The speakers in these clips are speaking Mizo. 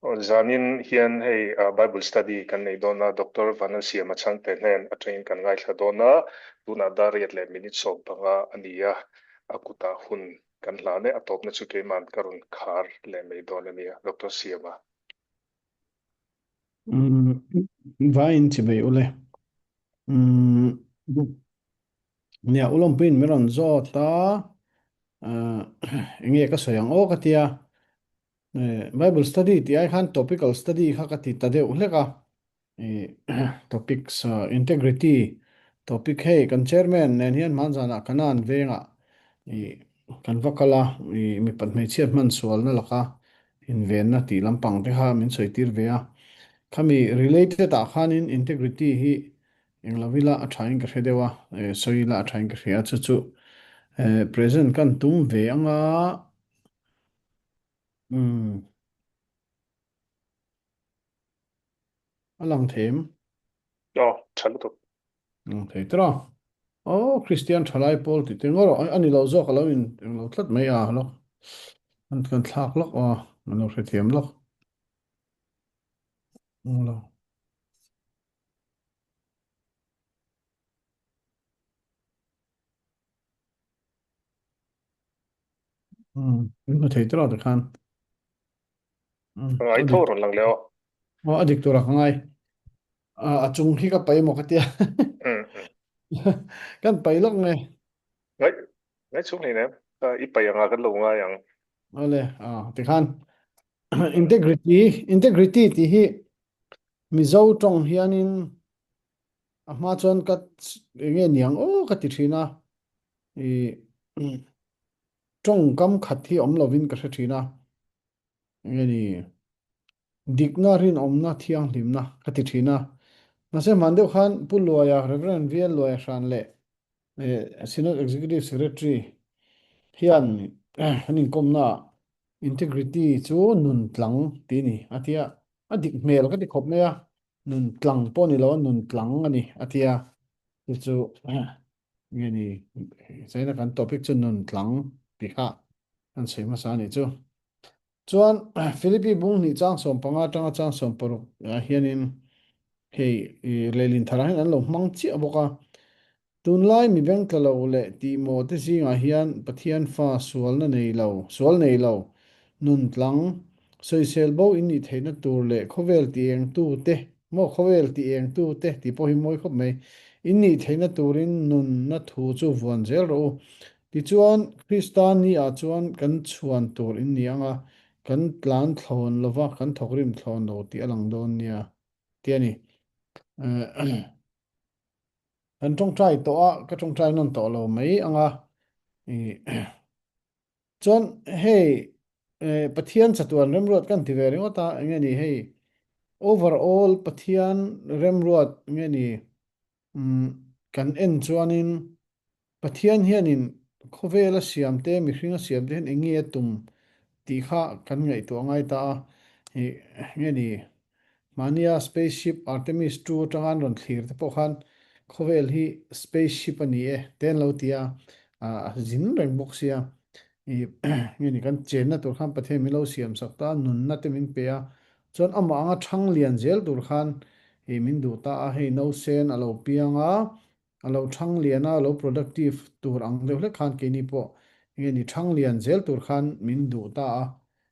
Zanin hian hei Bible study kan nei dawn a, Doctor Vanlalsiama Chhangte hnen atangin kan ngaithla dawn a, tunah dar riat leh minute 15 a ni a, a kutah hun kan hlan e, a tawpna chu keima'n ka rawn khar leh mai dawn a nia, Doctor Siama. Vain chi bei ule. Nia ulawmpuiin min rawn zawt a, enge ka sawi ang aw ka tia. Bible study tih ai khan topical study kha ka ti ta deuh hlek a. Topics integrity topic hei kan chairman nen hian hmanzanah Kanan vengah kan va kal a, mipat hmeichhia hman sualna laka invenna tih lampang te kha min sawi tir ve a. Khami related ah khanin integrity hi Eng lo ila a thain ka hre deuh a, sawi ila a thain ka hria a, chu chu present kan tum ve ang a, umm a lang thei em? Aw, tha lutuk. Lang thei tawh a. Aw, Kristian thalai pawl tih te ngawr a ni lo zawk a lo in eng lo tlat mai a, lawk an kan thlak lawk a, an lo hrethiam lawk. Lo. In hmu thei tawh te khan. Ka ngai tho rawn lang leh aw. Aw a dik tur a ka ngai. A chung hi ka pai maw ka tia. Kan pai lawk nge. Ngai ngai chung hlei nem. I pai anga kan lo ngai ang. Awle a tikhan integrity integrity tih hi Mizo tawng hianin a hma chuan ka enge niang aw ka ti thin a, ih tawngkam khat hi awm lovin ka hre thin a, enge ni dikna rinawmna thianghlimna ka ti thin a. Mahse hman deuh khan Pu Luaia, Rev. VL Luaia hran leh Synod Executive Secretary hian kan inkawmnaah integrity chu nun tlang tih a ni a ti a. A dik hmel ka ti khawp mai a, nun tlang pawh ni lo a, nun tlang a ni a ti a, chu chu nge ni China kan topic chu nun tlang tih kha kan sawi hmasa a nih chu. Chuan Philippi bung hnih chang 15 atanga chang 16 ah hianin hei leilin tharah hian an lo hmang chiah bawk a, Tunlai mi bengtla lo leh tihmawh te zingah hian Pathian fa sualna nei lo, sual nei lo, nun tlang, sawisel bo in nih theihna tur leh khawvel ti engtu te, maw khawvel ti engtu te tih pawh hi mawi khawp mai, in nih theihna turin nunna thu chu vuan zel rawh u. Tichuan, Krista ni ah chuan kan chhuan tur in ni ang a, kan tlan thlawn lova kan thawkrim thlawn lo tih a lang dawn nia, tih a ni. Kan tawngtai tawh a, ka tawngtai nawn tawh lo mai ang a. Chuan hei Pathian chatuan remruat kan ti ve ringawt a, enge ni hei overall Pathian remruat enge ni kan en chuanin Pathian hianin khawvela siam te, mihringa siam te hian eng nge a tum tih kha kan ngaihtuah ngai ta a. Nge ni, mahnia space ship Artemis 2 atanga an rawn thlir te pawh khan khawvel hi space ship a ni e te an lo ti a, a zin reng bawk sia. Nge ni, kan chenna tur khan Pathian min lo siam sak ta a, nunna te min pe a, chuan amah anga thang lian zel tur khan min duh ta a, hei nausen a lo piang a, A lo thang lian a, lo productive tur ang deuh hlek khan keini pawh enge ni thang lian zel tur khan min duh ta a.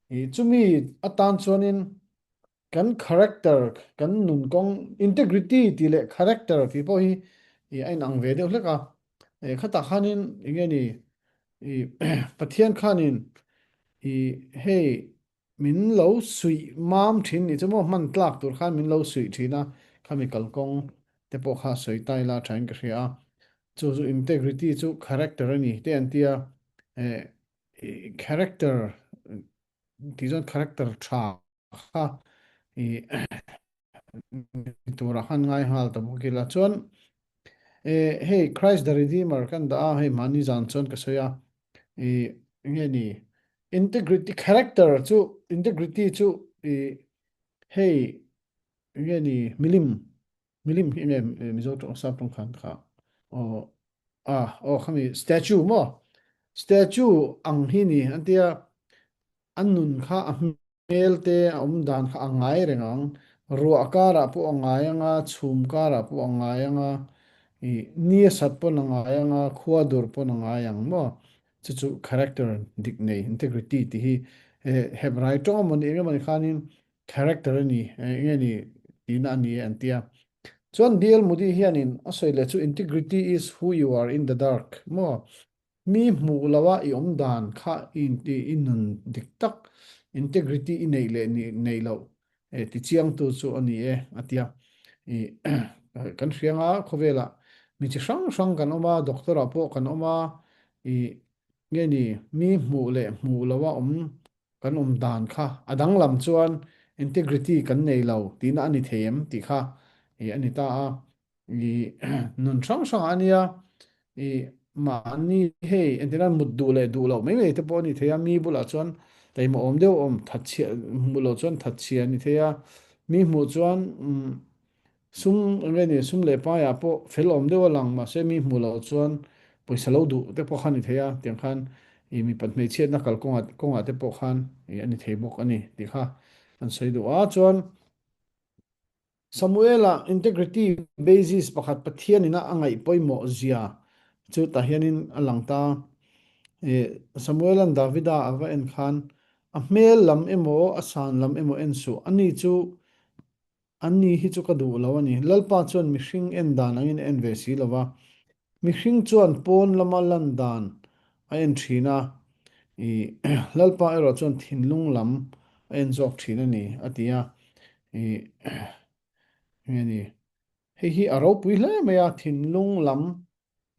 Ih chumi atan chuanin kan character, kan nun kawng, integrity tih leh character tih pawh hi ih a inang ve deuh hlek a. Ih khatah khanin enge ni ih Pathian khanin ih hei Min lo suih mam thin nih chu maw hman tlak tur khan min lo suih thin a, khami kalkawng te pawh kha sawi ta ila thain ka hria a, chu chu integrity chu character a ni te an tia, eh character tih chuan character tha kha ih ni turah khan ngai nghal ta bawk ila chuan eh hei Christ the Redeemer kan dah a hei mahni zan chuan ka sawi a ih nge ni integrity character chu integrity chu ih hei nge ni milim milim hi nge Mizo tawng sap tawng khan kha aw a aw khami statue maw statue ang hi ni an tia an nun kha a. hmel te a awm dan kha a ngai reng ang. Ruah karah pawh a ngai ang a, chhum karah pawh a ngai ang a, ih ni a sat pawn a ngai ang a, khua dur pawn a ngai ang maw? Chu chu character dik nei, integrity tih hi Hebrai tawng emaw ni eng emawni khanin character a ni, eng nge ni tihna a ni e an ti a. Chuan D.L. Moody hianin a sawi leh chu integrity is who you are in the dark maw? Mi hmuh loha i awm dan kha i i nun dik tak, integrity i neih leh neih loh ti chiangtu chu a ni e a ti a. I kan hria anga khawvelah mi chi hrang hrang kan awm a, doctor ah pawh kan awm a, i nge ni mi hmuh leh hmuh loha awm kan awm dan kha a danglam chuan integrity kan nei lo tihna a ni thei em tih kha i a ni ta a. I nun hrang hrang a nia i mahni hei entirna mut duh leh duh loh mai mai te pawh a ni thei a, mi bulah chuan taima awm deuh awm thatchhia hmuh loh chuan thatchhia a ni thei a, mi hmuh chuan sum eng nge ni sum leh paiah pawh fel awm deuh a lang mahse mi hmuh loh chuan pawisa lo duh te pawh kha a ni thei a, tiang khan i mipat hmeichhiatna kalkawngah kawngah te pawh khan i a ni thei bawk a ni tih kha an sawi duh a chuan. Samuela integrity basis pakhat Pathian ina a ngaih pawimawh zia chu tah hianin a lang ta. Samuela'n Davida a va en khan a hmel lam emaw a san lam emaw en suh, ani chu ani hi chu ka duh lo a ni. Lalpa chuan mihring en dan angin a en ve si lo va, mihring chuan pawn lama lan dan a en thin a, Lalpa erawh chuan thinlung lam a en zawk thin a ni, a ti a. I nge ni hei hi a ropui hle mai a, thinlung lam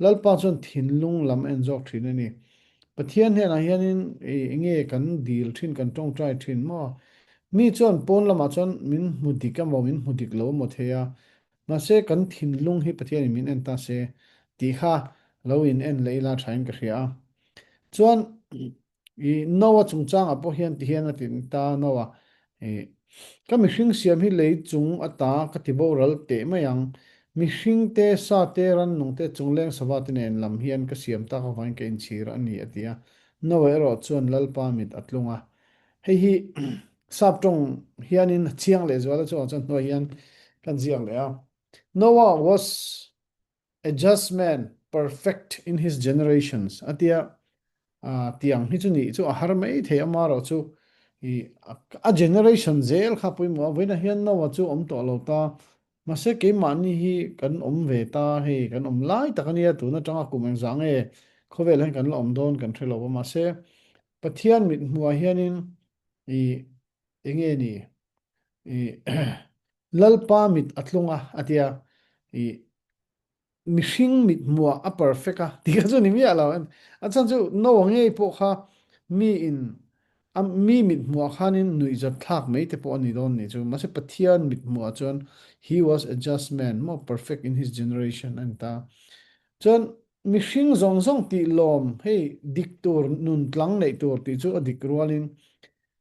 Lalpa chuan thinlung lam en zawk thin a ni. Pathian hnenah hianin i nge kan dil thin kan tawngtai thin maw? Mi chuan pawn lamah chuan min hmu dik emaw min hmu dik lo emaw thei a, mahse kan thinlung hi Pathianin min en ta se tih kha lo in en leh ila thain ka hria a. Chuan I Noah chungchangah pawh hian ti hian a ti ta Noah, i ka mihring siam hi lei chung ata ka ti boral teh mai ang. Mihring te, sa te, rannung te, chungleng sava te nen lam hian ka siam tak avangin ka inchhir a ni a ti a. Noah erawh chuan Lalpa mit a tlung a. Hei hi sap tawng hianin a chiang lehzual a, chuvang chuan hnuai hian kan ziak leh a. Noah was A just man, perfect in his generations a tia, tiang hi chu nih chu a har mai thei amarawh chu i a generation zel kha pawimawh a, vawiinah hian Noah chu awm tawh lo ta, mahse keimahni hi kan awm ve ta hei kan awm lai tak a nia tun atanga kum engzah nge khawvel hian kan la awm dawn kan hre lo a, mahse Pathian mit hmuhah hianin i enge ni i Lalpa mit a tlung a a tia i mihring mit hmuah a perfect a tih kha chu ni miah lo a chhan chu Noah ngei pawh kha mi in a mi mit hmuah khanin nuihzat thlak mai te pawh a ni dawn nih chu mahse Pathian mit hmuah chuan he was a just man maw perfect in his generation a ni ta chuan mihring zawng zawng tih lawm hei dik tur nun tlang neih tur tih chu a dik rualin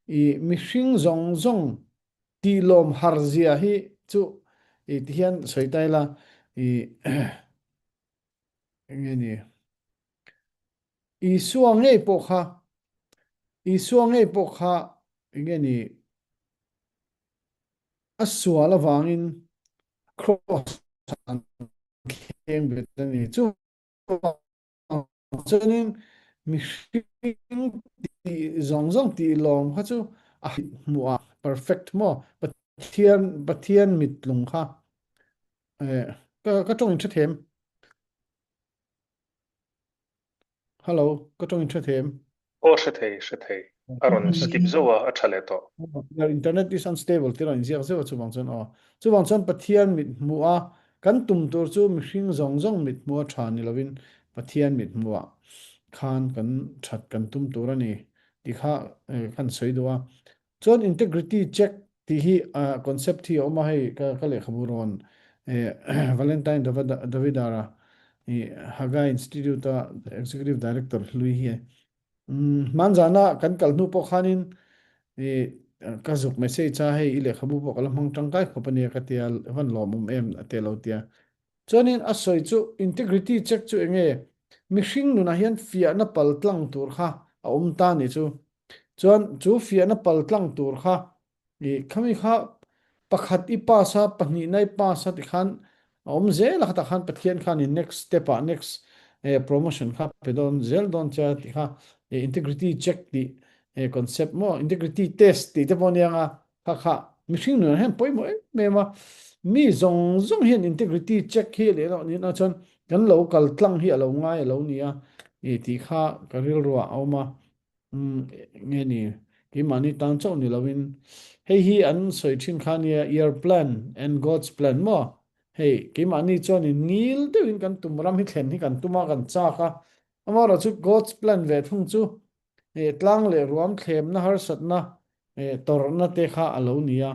i mihring zawng zawng Tih lawm har zia hi chu i ti hian sawi ta ila i enge ni Isua ngei pawh kha Isua ngei pawh kha enge ni a sual avangin cross an thleng bet a ni chu Chuanin mihring tih zawng zawng tih lawm kha chu a hmuh a perfect maw Pathian Pathian mittlung kha eh ka ka tawng in hre them Hello ka tawng in hre them Aw hre thei hre thei a rawn skip zauh a a tha leh tawh. Your internet is unstable tih a rawn inziak zeuh a chuvang chuan aw. Chuvang chuan Pathian mit hmuh a kan tum tur chu mihring zawng zawng mit hmuh a tha ni lovin Pathian mit hmuh ah khan kan that kan tum tur a ni tih kha kan sawi duh a. Chuan integrity check tih hi concept hi a awm a hei ka ka lehkhabu rawn Valentine Davidara Haggai Institute a Executive Director hlui hi Hmanzana kan kal hnu pawh khanin ka zuk message a hei i lehkhabu pawh ka la hmang tangkai khawp a nia ka tia van lawmawm em a ti lo tia. Chuanin a sawi chu integrity check chu enge mihring nunah hian fiahna pal tlang tur kha a awm ta nih chu. Chuan chu fiahna paltlang tur kha i khami kha pakhat i pass a, pahnihna i pass a tikhan a awm zel a, khatah khan Pathian khan i next step ah next promotion kha pe dawn zel dawn che a tih kha integrity check tih concept maw integrity test tih te pawh a nia nga Kha kha mihring nunah hian pawimawh em em a, mi zawng zawng hian integrity check hi leh loh nih na chuan kan lo kal tlang hi a lo ngai a lo ni a i tih kha ka rilruah a awm a, umm nge ni keimahni tan chauh ni loin hei hi an sawi thin kha nia your plan and God's plan maw hei keimahni chuanin ngil deuhin kan tum ram hi thlen hi kan tum a kan chak a, amaherawhchu God's plan ve thung chu Tlang leh ruam thlemna harsatna tawrhna te kha a lo ni a,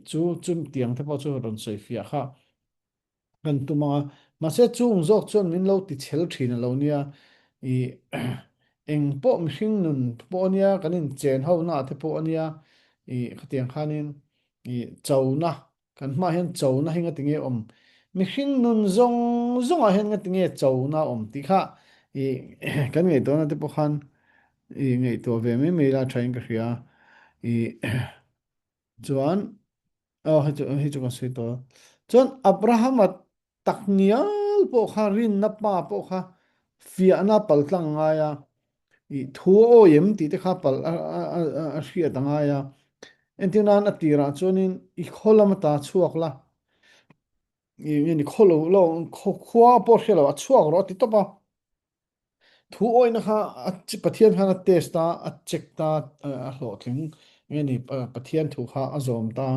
chu chum tiang te pawh chu rawn sawi fiah kha kan tum ang a. Mahse chung zawk chuan min lo ti chhel thin a lo nia, eng pawh mihring nun pawh a nia, kan inchen ho na te pawh a nia, khatiang khanin chona Kan hmaah hian chona hi ngati nge awm? Mihring nun zawng zawngah hian ngati nge chona awm tih kha i kan ngaihtuahna te pawh khan i ngaihtuah ve mai mai la thain ka hria. I chuan aw hei chu hei chu ka sawi tawh a. Chuan Abrahama tak ngial pawh kha rinna pa pawh kha fiahna paltlang ngai a, i thu a awi em tih te kha pal a a a hriat a ngai a. Entir nan a tirah chuanin i khaw lam ata chhuak la, i nge ni khaw lo lo khua pawh hria lo a chhuak rawh a ti tawp a. Thu awihna kha a Pathian khan a test a, a check ta, a hlawhtling nge ni Pathian thu kha a zawm ta.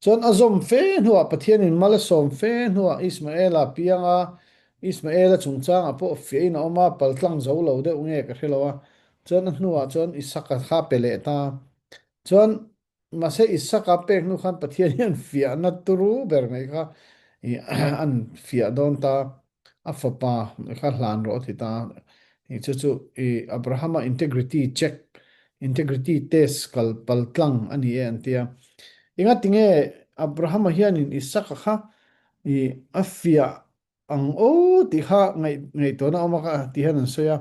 Chuan a zawm fe hnuah Pathianin mal a sawm fe hnuah Ismaela piang a, Ismaela chungchangah pawh fiahin a awm a, paltlang zo lo deuh nge ka hre lo a. Chuan a hnuah chuan Isaka kha pe leh ta. Chuan Mahse Isaka pek hnu khan Pathian hian fiahna turu ber mai kha i an fiah dawn ta, a fapa kha hlan rawh a ti ta. I chu chu i Abrahama integrity check, integrity test kal pal tlang a ni e an ti a. Engatinge Abrahama hianin Isaka kha i a fiah Ang aw tih kha ngaih ngaihtuahna awm a ka tih hian an sawi a,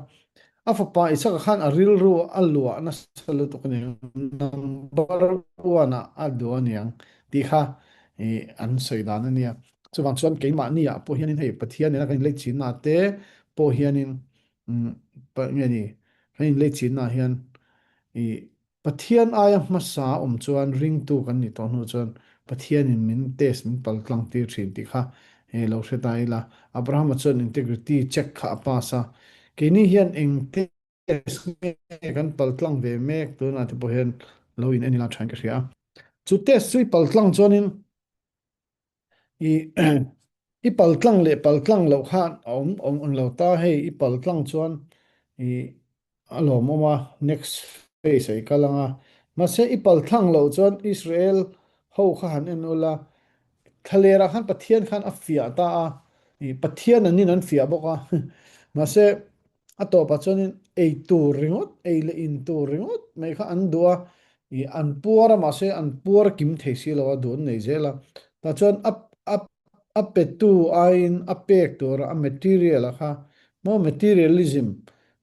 a fapa Isaka khan a rilru a luah nasa lutuk a niang, number one ah a duh a niang tih kha ih an sawi dan a nia. Chuvang chuan keimahni ah pawh hianin hei Pathian nena kan inlei chinna te pawh hianin umm nge ni kan inlei chinna ah hian ih Pathian aia hmasa awm chuan ringtu kan nih tawh hnu chuan Pathianin min test min pal tlang tir thin tih kha hei lo hre ta ila. Abrahama chuan integrity check kha a pass a, keini hian eng test nge kan pal tlang ve mek tunah te pawh hian lo in en ila thain ka hria a. Chu test chu i pal tlang chuanin I i pal tlang leh pal tlang loh khan a awm awm ang lo ta hei i pal tlang chuan i a lawmawm a next phase ah i kal ang a mahse i pal tlang loh chuan Israel ho kha han en ula thlaler ah khan Pathian khan a fiah ta a i Pathian an in an fiah bawk a mahse A tawpah chuanin ei tur ringawt, ei leh in tur ringawt mai kha an duh a, ih an puar a mahse an puar kim thei si lo a, duh an nei zel a. Tah chuan a a a petu aiin a pek tura a material a kha maw materialism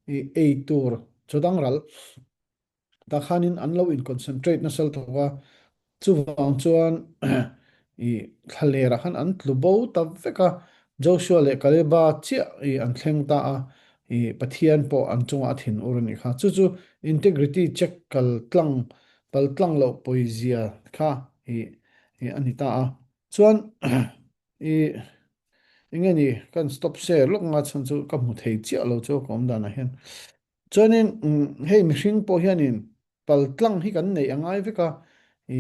ih ei tur chaw dang ral. Tah khanin an lo in concentrate nasa lutuk a, chuvang chuan i thlalerah khan an tlu bo ta vek a, Joshua leh Kaleba chiah i an thleng ta a, i Pathian pawh an chungah a thin ur a nih kha. Chu chu integrity check kal tlang, pal tlang loh pawizia kha i a ni ta a. Chuan i enge ni kan stop share lawk nga chhan chu ka hmu thei chiah lo chu ka awm danah hian. Chuanin hei mihring pawh hianin pal tlang hi kan neih a ngai vek a, i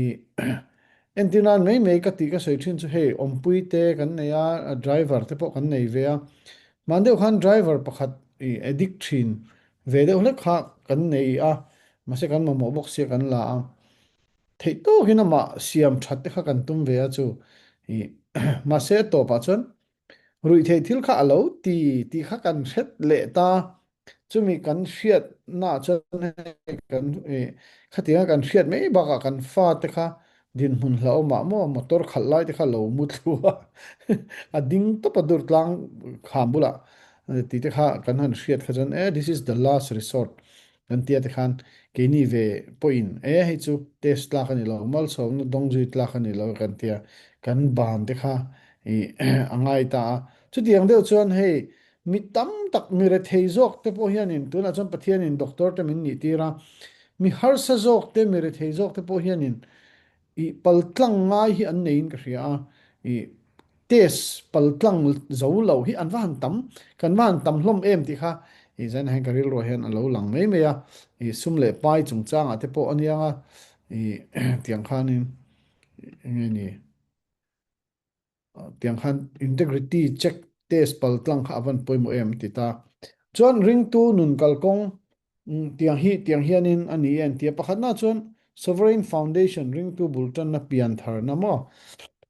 entir nan mai mai ka tih ka sawi thin chu hei awmpui te kan nei a, driver te pawh kan nei ve a, hman deuh khan driver pakhat i addict thin ve deuh hlek kha kan nei a, mahse kan mamawh bawk sia kan la a, theih tawkin amah siam that te kha kan tum ve a chu i mahse a tawpah chuan Ruihtheih thil kha a lo ti tih kha kan hret leh ta. Chumi kan hriatnaah chuan hei kan khatianga kan hriat mai bakah kan fate kha dinhmun hlauhawmah maw motor khalh lai te kha lo mu thlu a, a ding tawp a dur tlang kham bulah tih te kha kan han hriat kha chuan e this is the last resort kan tia te khan. Keini ve pawhin e hei chu test tlak a ni lo, malsawmna dawng zui tlak a ni lo kan tia, kan ban te kha i a ngai ta a. Chutiang deuh chuan hei mi tam tak mi rethei zawk te pawh hianin tunah chuan Pathianin doctor te min nih tir a, mi harsa zawk te mi rethei zawk te pawh hianin I paltlang ngai hi an neiin ka hria a, i test paltlang zo lo hi an va han tam, kan va han tam hlawm em tih kha i zainah hian ka rilruah hian a lo lang mai mai a, i sum leh pai chungchangah te pawh a niang a, i tiang khanin eng nge ni. Tiang khan integrity check test paltlang kha a van pawimawh em ti ta. Chuan ringtu nun kalkawng tiang hi tiang hianin a ni e an ti a. Pakhatna chuan Sovereign Foundation ringtu bul tanna pian tharna maw?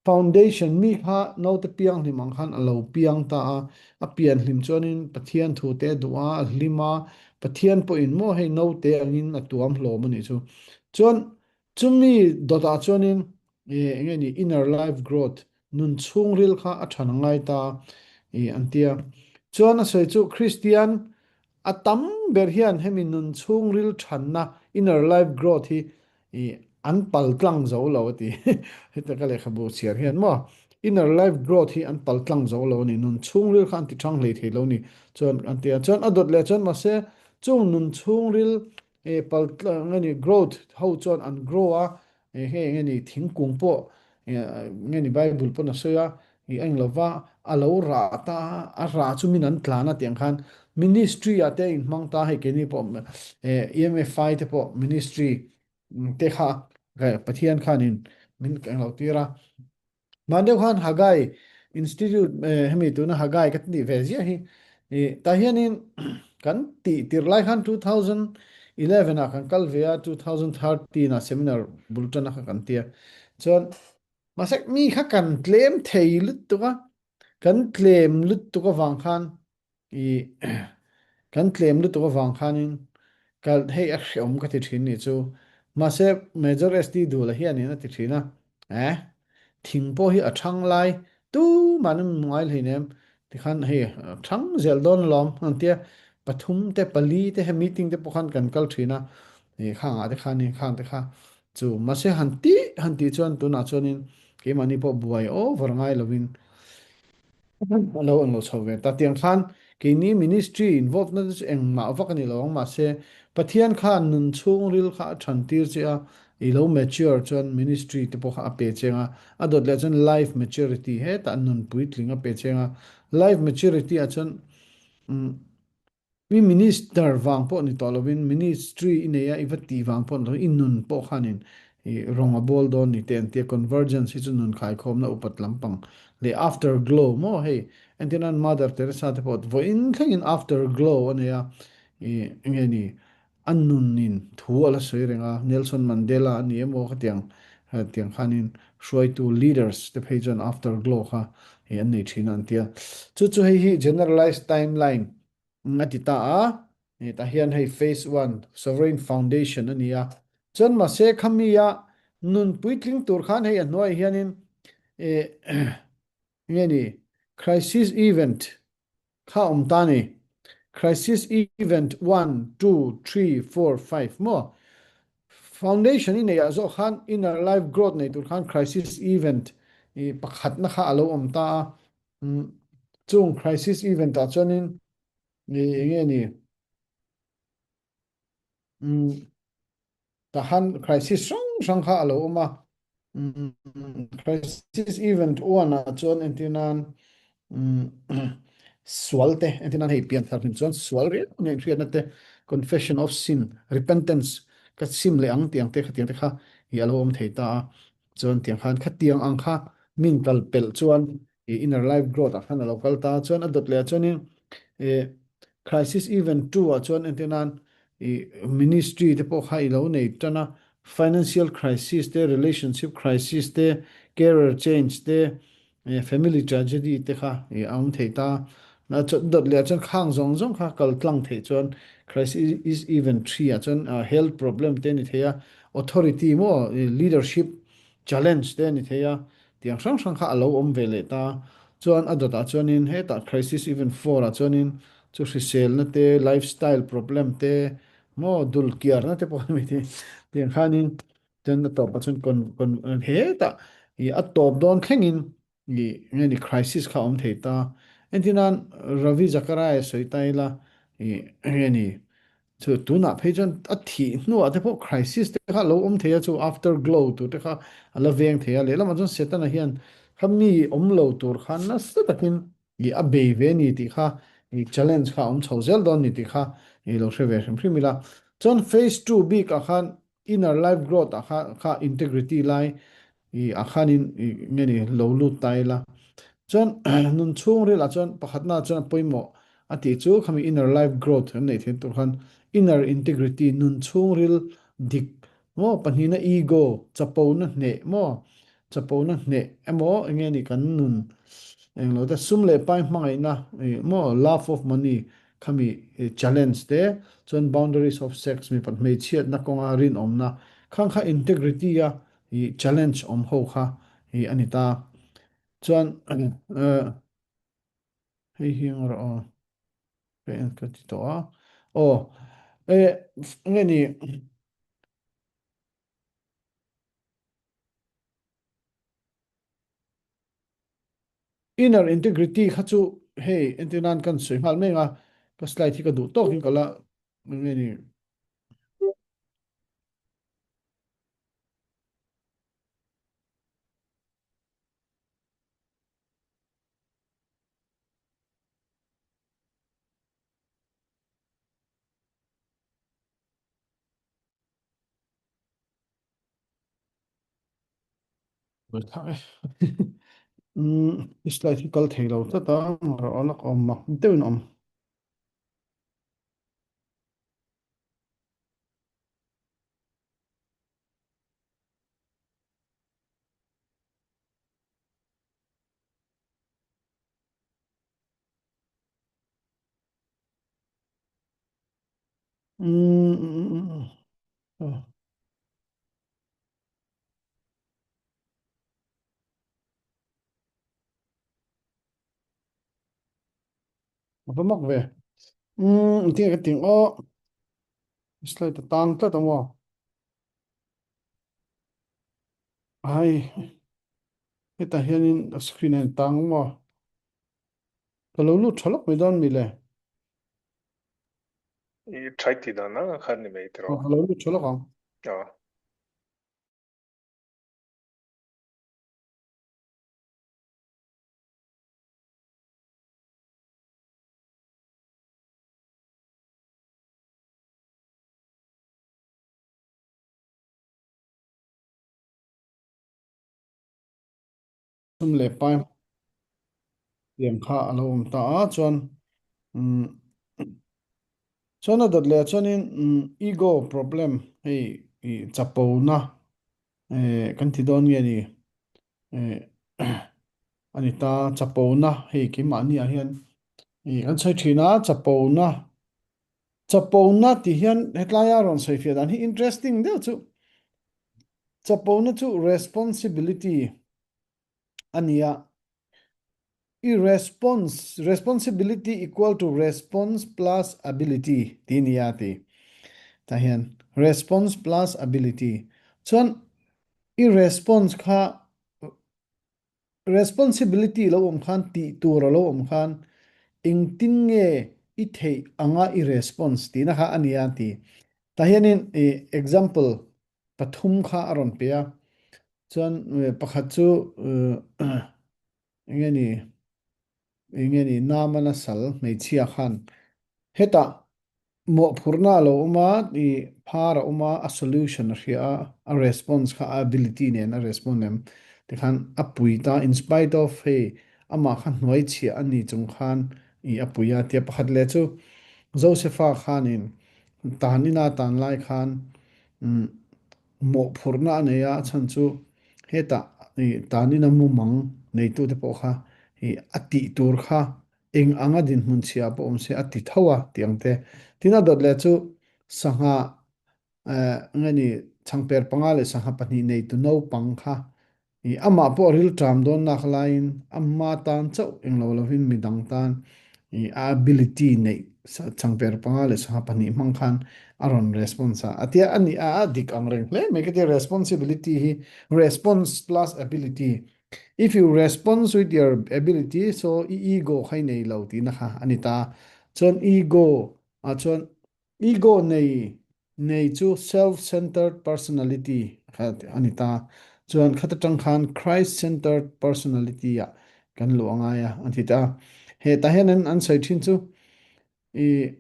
Foundation mi kha naute piang hlim ang khan a lo piang ta a, a pian hlim chuanin Pathian thu te a duh a, a hlim a, Pathian pawhin maw hei naute angin a tuam hlawm a nih chu. Chuan Chumi dawtah chuanin eng nge ni inner life growth, nun chhungril kha a than a ngai ta an ti a. Chuan a sawi chu Kristian a tam ber hian hemi nun chhungril thanna, inner life growth, hi an pal tlang zo lo a ti. Heta ka lehkhabu chhiar hian maw inner life growth hi an pal tlang zo lo a ni, nun chhungril kha an ti thang hlei thei lo a ni chuan an ti a. Chuan a dawt leh chuan mahse chung nun chhungril E pal tlang a ni growth ho chuan an grow a, e hei eng nge ni thingkung pawh nge ni bible pawn a sawi a, i eng lova a lo rah ta a, a rah chu min an tlan a tih ang khan ministry ah te a inhmang ta hei keini pawh e EMFI te pawh ministry te kha Pathian khanin min eng lo tir a. Mah deuh khan Haggai Institute hemi tuna Haggai ka tih ve ziah hi tah hianin kan tih tirh lai khan 2011 ah kan kal ve a, 2013 ah seminar bul tan a kha kan ti a. Chuan mahse mi kha kan tlem thei lutuk a, kan tlem lutuk avang khan I kan tlem lutuk avang khanin ka hei a hreawm ka ti thin nih chu. Mahse Major ST Dula hianin a ti thin a, eh thing pawh hi a thang lai tuman an hmu ngai hleinem tikhan hei a thang zel dawn alawm an tia pathum te pali te he meeting te pawh khan kan kal thin a, i khangah te khanin khang te kha chu mahse han tih han tih chuan tunah chuanin keimahni pawh buai over ngai lovin A lo ang lo chho ve ta. Tiang khan keini ministry involve na te chu engmah vak a ni lo ang mahse Pathian khan nun chhungril kha a than tir che a, i lo mature chuan ministry te pawh kha a pe cheng a, a dawt leh chuan life maturity hetah nun puitling a pe cheng a, life maturity ah chuan umm I minister vang pawh ni tawh lovin ministry i nei a, i va tih vang pawh ni lovin i nun pawh khanin i rawng a bawl dawn ni te an tia. Convergence hi chu nun khaikhawmna upat lampang leh after glow maw hei entirnan Mother Teresa te pawh vawiin thlengin after glow a nei a, i enge ni a nunin thu a la sawi reng a, Nelson Mandela a ni emaw khatiang tiang khanin hruaitu leaders te phei chuan after glow kha hei an nei thin a an tia. Chu chu hei hi generalized timeline a ti ta a, hetah hian hei phase one sovereign foundation a ni a, chuan mahse khami a nun puitling tur khan hei a hnuaiah hianin eh nge ni crisis event Kha awm ta ni. Crisis event one, two, three, four, five maw? Foundation i neih ah zawk khan inner life growth nei tur khan crisis event i pakhatna kha a lo awm ta a. Chung crisis event ah chuanin i enge ni? Tahan crisis hrang hrang kha a lo awm a, crisis event one ah chuan entir nan sual te, entir nan hei pianthar hlim chuan sual riau nge inhriatna te, confession of sin, repentance, ka sim leh ang tih ang te khatiang te kha hi a lo awm thei ta a, chuan tiang khan khatiang ang kha min kal pelh chuan i inner life growth ah khan a lo kal ta chuan a dawt leh ah chuanin eh crisis event 2 ah chuan entir nan i ministry te pawh kha i lo nei tan a financial crisis te relationship crisis te career change te eh family tragedy te kha i a awm thei ta na chuan dawt leh ah chuan khang zawng zawng kha kal tlang theih chuan crisis event 3 ah chuan health problem te a ni thei a authority maw leadership challenge te a ni thei a Tiang hrang hrang kha a lo awm ve leh ta. Chuan a dawtah chuanin hetah crisis event four ah chuanin chu hriselna te, lifestyle problem te, Maw dul kiarna te pawh ani thei. Tiang khanin chuan a tawpah chuan con con hetah ih a tawp dawn thlengin ih nge ni crisis kha a awm thei ta. Entirnan Ravi Zachariah sawi ta ila ih nge ni chu tunah phei chuan a thih hnuah te pawh crisis te kha a lo awm thei a chu after glow tur te kha a la veng thei a. Lehlamah chuan Setana hian kha mi awm lo tur khan nasa takin I a bei ve ni tih kha i challenge kha a awm chho zel dawn ni tih kha i lo hre ve hrim hrim ila. Chuan phase ii bik ah khan inner life growth ah kha kha integrity lai i ah khanin i nge ni lo lut ta ila. Chuan nun chhungril ah chuan pakhatna ah chuan a pawimawh a tih chu khami inner life growth kan neih theih tur khan inner integrity nun chhungril dik maw pahnihna ego chapona hneh maw Chapona hneh emaw enge ni kan nun englo te sum leh pai hmangaihna ih maw love of money khami challenge te chuan boundaries of sex mipat hmeichhiatna kawnga rinawmna khang kha integrity a ih challenge awm ho kha ih a ni ta chuan hei hi eng rawh aw ka en ka ti tawh a aw enge ni. Inner integrity kha chu hei entir nan kan sawi nghal mek a, ka slide hi ka duh tawkin ka la nge ni. I slide hi kal thei lo tlat a, rawh lak awm mak deuhin a awm. A va mak ve. Umm tinge ka ting aw. Slide a tang tlat ang aw. Ai hetah hianin a screen a in tang maw. Ka lo lut tha lawk mai dawn mi le. I try ti dan ang khan ni mai tiraw. Ka lo lut tha lawk ang. Aw. Sum leh pai tiang kha a lo awm ta a, chuan umm chuan a dawt leh ah chuanin umm ego problem hei ih chapona eh kan ti dawn nge ni eh a ni ta chapona hei keimahni ah hian ih kan sawi thin a chapona chapona tih hian hetlai a rawn sawi fiah dan hi interesting deuh chu chapona chu responsibility a ni a, i response, responsibility equal to response plus ability tih a ni a ti. Tah hian response plus ability chuan i response kha responsibility lo awm khan tih tur a lo awm khan engtin nge i theih anga i response tihna kha a ni a ti. Tah hianin i example pathum kha a rawn pe a, Chuan pakhat chu enge ni enge ni Naamana sal hmeichhia khan hetah mawhphurhna a lo awm a, i phar a awm a, a solution a hria a, a response kha a ability nen a respond em tikhan a pui ta in spite of hei amah kha hnuai chhiah a ni chung khan i a pui a tia pakhat leh chu Josepha khanin tan ina tan lai khan Mawhphurhna a nei a, a chhan chu hetah tanin a mumang neitute pawh kha a tih tur kha eng anga dinhmun chhia pawh awm se a ti tho a tih ang te. Tin a dawt leh chu sangha nge ni changper panga leh sangha pahnih neitu naupang kha amah pawh rilṭam dawn nak laiin a hma tan chauh englo lovin midang tan a ability neih. Changper panga leh sangha pahnih hmang khan a rawn response a. A tia a ni a, a dik ang reng hle mai ka tia responsibility hi response plus ability. If you response with your ability so i ego kha i nei lo tihna kha a ni ta. Chuan ego ah chuan Ego nei nei chu self-centered personality kha a ni ta. Chuan khat atang khan Christ-centered personality ah kan luh a ngai a, an ti ta. Hetah hian an an sawi thin chu i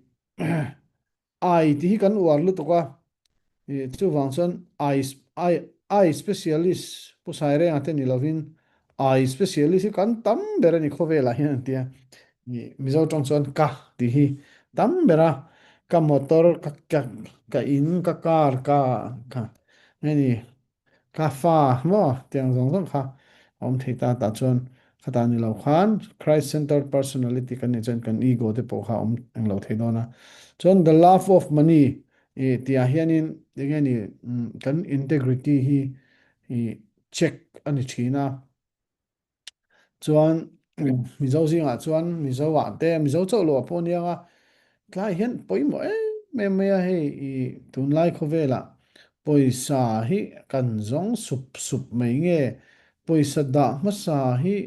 ai tih hi kan uar lutuk a, i chuvang chuan ai ai ai specialist Pu Sairenga te ni lovin Ai specialist hi kan tam ber a ni khawvelah hian an ti a, Mizo tawng chuan ka tih hi tam ber a, ka motor, ka ka ka in, ka car, ka ka nge ni ka fa maw tiang zawng zawng kha a awm thei ta tah chuan khatah ni lo khan Christ centered personality kan nih chuan kan ego te pawh kha a awm englo thei dawn a, chuan the love of money ih tihah hianin enge ni kan integrity hi ih check a ni thin a, chuan Mizo zingah chuan Mizo ah te Mizo chauh loh ah pawh a niang a, tlai hian pawimawh em em mai a hei ih tunlai khawvelah pawisa hi kan zawng sup sup mai nge pawisa dah hmasa hi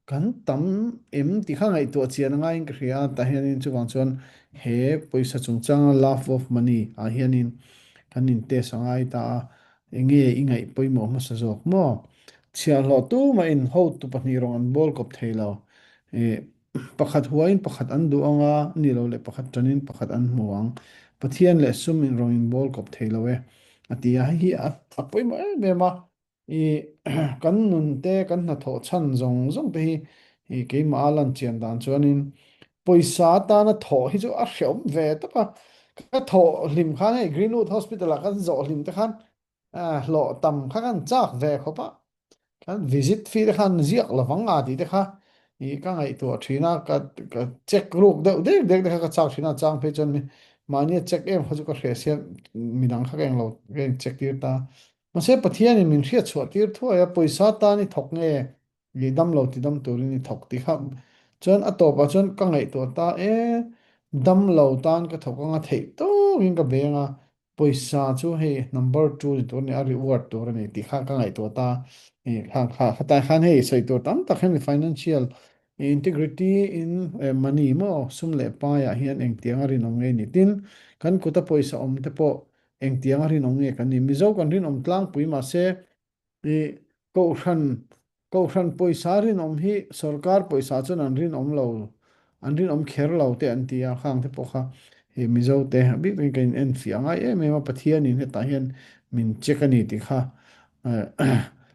Kan tam em tih kha ngaihtuah chian a ngaiin ka hria a, tah hianin chuvang chuan he pawisa chungchanga love of money ah hianin kan in test a ngai ta a, enge i ngaih pawimawh hmasa zawk maw? Chhiahhlawh tumahin hotu pahnih rawng an bawl kawp thei lo. Ih pakhat huain pakhat an duh anga ni lo leh pakhat tanin pakhat an hmu ang. Pathian leh sum in rawng in bawl kawp thei lo e a ti a, hei hi a pawimawh em em a. I kan nun te, kan hnathawh chhan zawng zawng te hi i keimah a lan chian dan chuanin pawisa atana thawh hi chu a hreawm ve tawp a. Ka thawh hlim khan hei Greenwood Hospital ah kan zawh hlim te khan hlawh tam kha kan chak ve khawp a. Kan visit fee te khan ziak lovang a tih te kha i ka ngaihtuah thin a, ka ka check ruk deuh dek dek te kha ka chak thin a, chang phei chuan mahni a check em kha chu ka hre sia midang kha ka englo ka eng check tir ta. Mahse Pathianin min hriat chhuah tir thuai a, pawisa tan i thawk nge i dam lo ti dam turin i thawk tih kha chuan a tawpah chuan ka ngaihtuah ta e, dam lo tan ka thawk anga theih tawkin ka beng a, pawisa chu hei number two ni tur a ni a, reward tur a ni tih kha ka ngaihtuah ta i kha kha khatlai khan hei sawi tur tam tak hemi financial integrity in money maw sum leh paiah hian engtianga rinawm nge ni tin kan kuta pawisa awm te pawh Engtiang a rinawm nge kan ni? Mizo kan rinawm tlangpui mahse i Kohhran Kohhran pawisa rinawm hi sorkar pawisa chuan an rinawm lo, an rinawm kher lo te an ti a, khang te pawh kha i Mizo te a bik takin kan in enfiah ngai em em a, Pathianin hetah hian min check a ni tih kha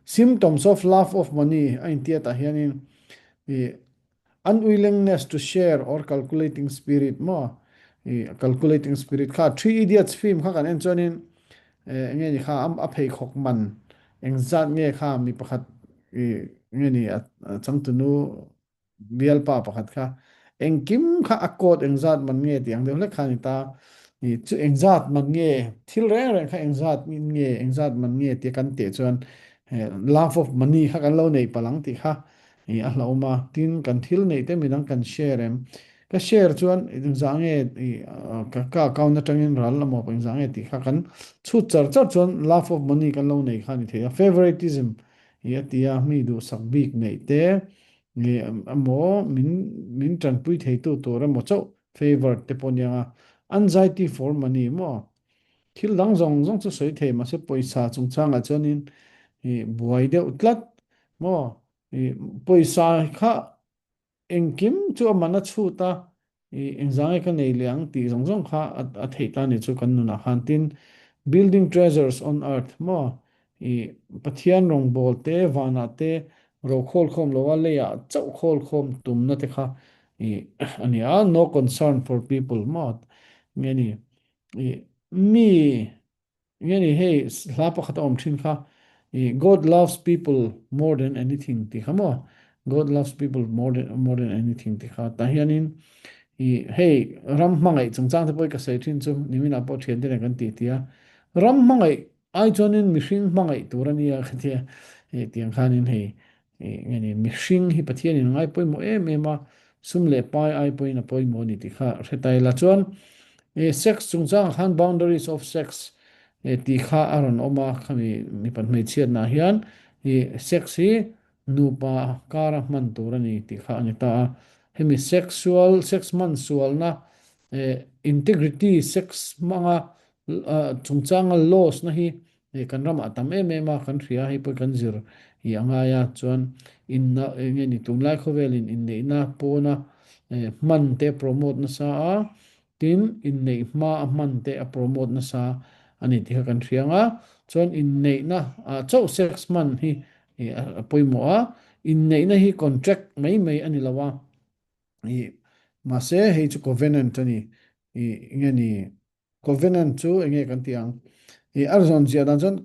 Symptoms of love of money a intia tah hianin i Unwillingness to share or calculating spirit maw i calculating spirit kha Three Idiots film kha kan en chuanin enge ni kha a pheikhawk man engzat nge kha mi pakhat i nge ni a changtunu bialpa pakhat kha engkim kha a coat engzat man nge tih ang deuh hlek kha a ni ta i chu engzat man nge thil reng reng kha engzat nge engzat man nge tia kan teh chuan love of money kha kan lo nei palh ang tih kha I a hlauhawm a, tin kan thil neih te midang kan share em? Ka share chuan engzah nge i ka ka account atangin ral emaw engzah nge tih kha kan chhut char char chuan love of money kan lo nei kha a ni thei a, favoritism i a ti a, mi duhsak bik neih te nge emaw min min tanpui theitu tur emaw chauh favor te pawh aniang a, anxiety for money maw thil dang zawng zawng chu sawi thei mahse pawisa chungchangah chuanin i buai deuh tlat maw I pawisa kha engkim chu a man a chhut a, i engzang nge ka nei leh ang tih zawng zawng kha a theih ta ni chu kan nunah khan. Tin, building treasures on earth maw, i Pathian rawngbâwl te, vanah te ro khawlkhawm lo a, leiah chauh khawlkhawm tumna te kha i a ni a, no concern for people maw nge ni, i mi Nge ni hei hla pakhat a awm thin kha i God loves people more than anything tih kha maw God loves people more than more than anything tih kha tah hianin i hei ram hmangaih chungchang te pawh hi ka sawi thin chu niminah pawh thiante nen kan tih tih a ram hmangaih ai chuanin mihring hmangaih tur a nia ka tia hei tiang khanin hei nge ni mihring hi Pathianin a ngai pawimawh em em a. Sum leh pai ai pawhin a pawimawh a ni tih kha hre ta ila. Chuan sex chungchangah khan boundaries of sex tih kha a rawn awm a, khami mipat hmeichhiatnaah hian sex hi nupa kara hman tur a ni tih kha a ni ta a. Hemi sexual, sex hman sualna, integrity, sex hmanga chungchanga laws na hi Hei kan ramah a tam em em a, kan hria hei pawh kan zir i a ngai a, chuan inna eng nge ni tunlai khawvelin inneihna pawna hman te a promote nasa a, tin inneih hma a hman te a promote nasa a ni tih kha kan hria ang a, chuan inneihna ah chauh sex hman hi a pawimawh a, inneihna hi contract mai mai a ni lo a, i mahse hei chu covenant a ni, i nge ni Covenant chu enge kan ti ang? I a zawn ziah dan chuan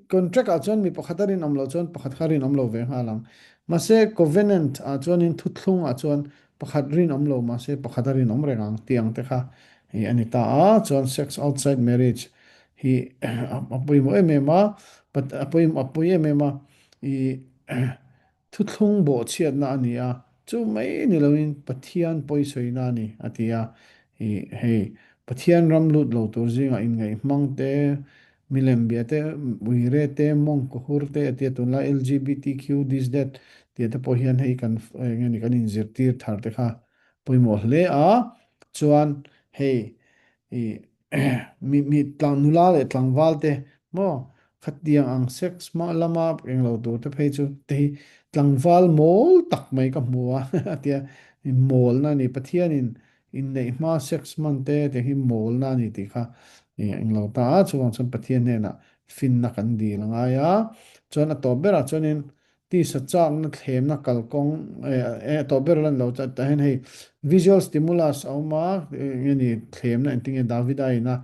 contract ah chuan mi pakhat a rinawm loh chuan pakhat kha rinawm lo ve nghal ang. Mahse covenant ah chuanin thuthlung ah chuan pakhat rinawm lo mahse pakhat a rinawm reng ang tih ang te kha hi a ni ta a. Chuan sex outside marriage hi a pawimawh em em a, a pawi em em a. I Thuthlung bawhchhiatna a ni a, chu mai ni loin Pathian pawisawina a ni, a ti a. I, hei, Pathian ram lut lo tur zingah inngaih hmang te, milem bia te, uire te, mawng kawhur te a ti a, tunlai LGBTQ this that tih te pawh hian hei kan eng nge ni kan inzirtir thar te kha pawimawh hle a, chuan hei i mi mi tlang nula leh tlangval te maw khatiang ang sex hma lama englo tur te phei chu te hi tlangval mawl tak mai ka hmu a a tia mawlna a ni Pathianin inneih hma sex hman te tiang hi mawlna a ni tih kha englo ta a chuvang chuan Pathian hnenah finna kan dil a ngai a chuan a tawp berah chuanin Tisa chakna thlemna kalkawng eh tawh ber lan lo tah hian hei visual stimulus a awm a nge ni thlemna engtin nge Davida ina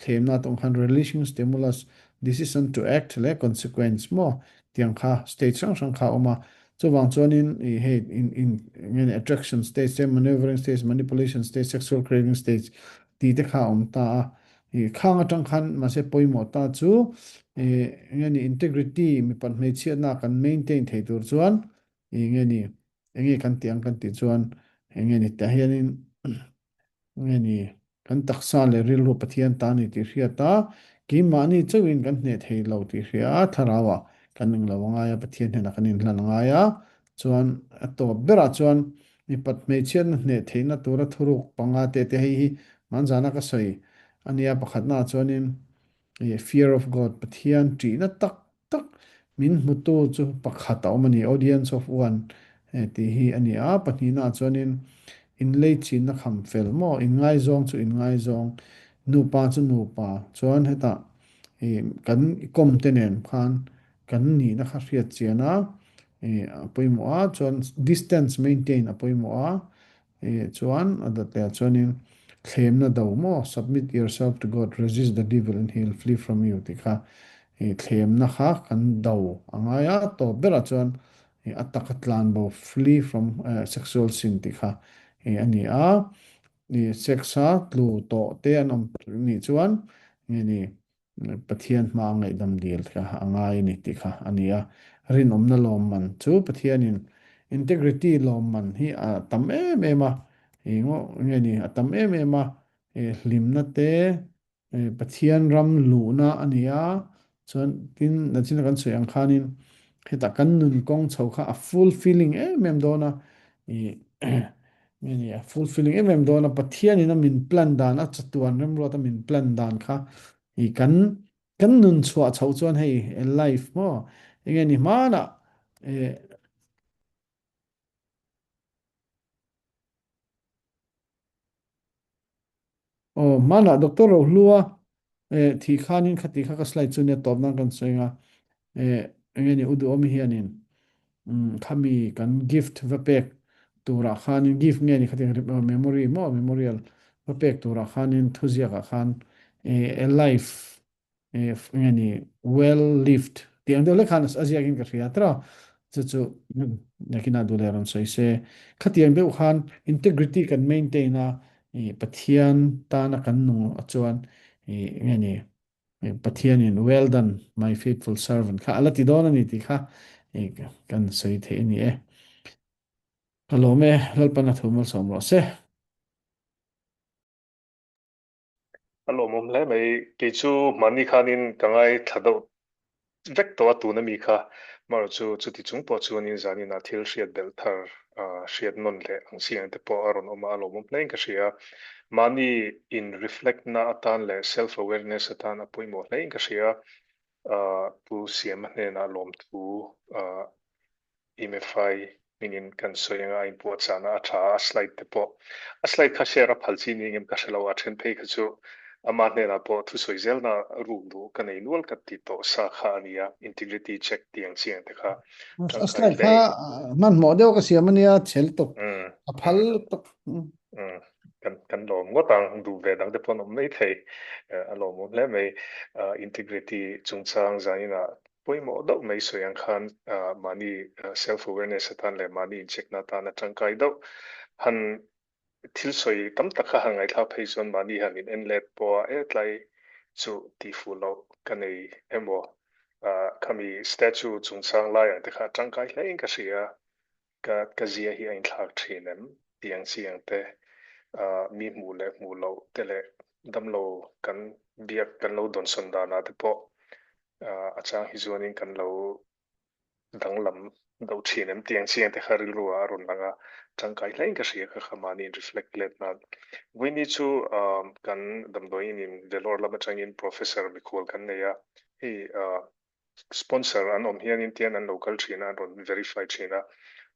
thlemna atawng khan releasing stimulus decision to act leh consequence maw tiang kha stage hrang hrang kha a awm a chuvang chuanin ih hei in in nge ni attraction stage te maneuvering stage manipulation stage sexual craving stage tih te kha a awm ta a I khang atang khan mahse pawimawh ta chu enge ni integrity mipat hmeichhiatna kan maintain thei tur chuan enge ni enge kan tih ang kan tih chuan enge ni tah hianin enge ni kan taksa leh rilru Pathian ta ni tih hriat a keimahni chauhin kan hneh thei lo tih hria a thlarauah kan englo a ngai a Pathian hnenah kan inhlan a ngai a Chuan a tawp berah chuan mipat hmeichhiatna hneh theihna tura thuruk panga te te hei hi hmanzana ka sawi a nia. Pakhatnaah chuanin fear of God, Pathian ṭihna tak tak min hmutu chu pakhat a awm a ni, audience of one tih hi a ni a. Pahnihnaah chuanin inleichinna kham fel maw, inngaizawng chu inngaizawng, nupa chu nupa. Chuan hetah kan kawmte nen khan kan nihna kha hriat chian a a pawimawh a chuan distance maintain a pawimawh a chuan a dat leh ah chuanin thlemna do maw submit yourself to God resist the devil and he will flee from you tih kha thlemna kha kan do a ngai a tawp berah chuan a taka tlan bo flee from sexual sin tih kha a ni a sex a tlu tawh te an awm nih chuan nge ni Pathian hma ngaihdam dil kha a ngai a ni tih kha a ni a. Rinawmna lawmman chu Pathianin integrity lawmman hi a tam em em a, eng nge ni a tam em em a, hlimna te, Pathian ram luhna a ni a, chuan tin nachina kan sawi ang khanin hetah kan nun kawng chho kha a fulfilling em em dawn a, Nge ni a fulfilling em em dawn a, Pathianin a min plan dan, a chatuan remruat a min plan dan kha i kan kan nun chhuah chhoh chuan hei life maw enge ni hmanah eh Aw hmanah Doctor Rohlua eh thih khanin khati kha ka slide chu nia tawp nan kan sawi anga eh enge ni u duhawmi hianin umm khami kan gift va pek turah khanin gift nge ni khati memory maw memorial va pek turah khanin thuziakah khan eh a life nge ni well lived tih ang deuh hlek khan a ziak in ka hria tawh a chu chu nakinah duh leh rawn sawi se khatiang deuh khan integrity kan maintain a i Pathian tana kan nung a chuan i nge ni Pathianin well done my faithful servant kha a la ti dawn a ni tih kha i kan sawi theih a ni e. Ka lawm e, Lalpan a thu malsawm rawh se. A lawmawm hle mai. Kei chu mahni khanin ka ngaithla deuh vek tawh a tuna mi kha. Amaherawh chu chuti chung pawh chuanin zaninah thil hriat belh thar hriat nawn leh ang chi ang te pawh a rawn awm a, a lawmawm hlein ka hria. Mahni in reflect na atan leh self awareness atan a pawimawh hlein ka hria. Pu Siama hnenah lawmthu MFI hmingin kan sawi anga a inpuahchahna a tha a, a slide te pawh a slide kha share a phal chi ni engem ka hre lo, a then phei kha chu ama hnenah pawh thusawi zelna ruk duh ka nei nual ka ti tawh sa kha a nia, integrity check tih ang chi ang te kha A tangkai slide hle. kha hmanhmawh deuh ka siam a nia, chhel tawp, a phal tawp. Kan kan lawm ngawt ang, duh ve dang te pawh an awm mai thei, a lawmawm hle mai. Integrity chungchang zaninah Pawimawh deuh mai sawi ang khan mahni self awareness atan leh mahni incheckna atan a tangkai deuh. Han thil sawi tam tak kha han ngaihthlak phei chuan mahni han in en let pawh a e tlai chu tih fuh loh ka nei emaw khami statue chungchang lai ang te kha a tangkai hle in ka hria. Ka ka zia hi a inthlak thin em? Tih ang chi ang te mi hmuh leh hmuh loh te leh damlo kan biak kan lo dawnsawn danah te pawh a chang hi chuanin kan lo danglam deuh thin em tih ang chiang te kha rilru ah a rawn lang a, tangkai hlein ka hria kha kha mahni in reflect let nan. Vawiini chu kan damdawiin in Vellore lam atangin Professor mikhual kan nei a, hei sponsor an awm hianin tian an lo kal thin a, an rawn verify thin a,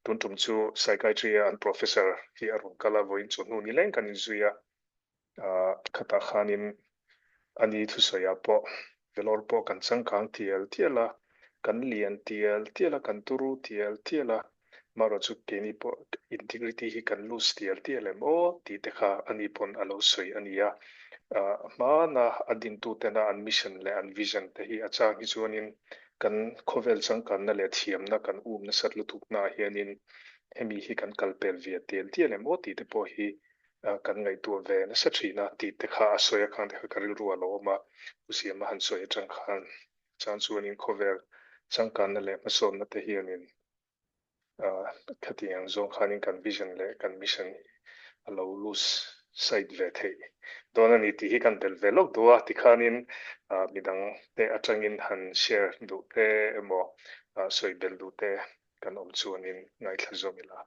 tun tum chu psychiatry a an professor hi a rawn kal a, vawiin chawhnu nileng kan inzui a, Khatah khanin a ni thusawiah pawh Vellore pawh kan changkang tial tial a, kan lian tial tial a, kan turu tial tial a, marawh chu keini pawh integrity hi kan lose tial tial em aw tih te kha a ni pawn a lo sawi a ni a. Hmana a dintutena an mission leh an vision te hi a chang hi chuanin kan khawvel changkanna leh thiamna kan um nasat lutuknaah hianin hemi hi kan kalpel ve tial tial em aw tih te pawh hi kan ngaihtuah ve nasa thin a tih te kha a sawi a khang te kha ka rilru a lo awm a, Pu Siama han sawi atang khan chang chuanin khawvel changkanna leh hmasawnna te hianin khatiang ang zawng khanin kan vision leh kan mission hi a lo lose sight ve theih dawn a ni tih hi kan belh ve lawk duh a, tikhanin midang te atangin han share duh te emaw sawi belh duh te kan awm chuanin ngaithla zawm ila.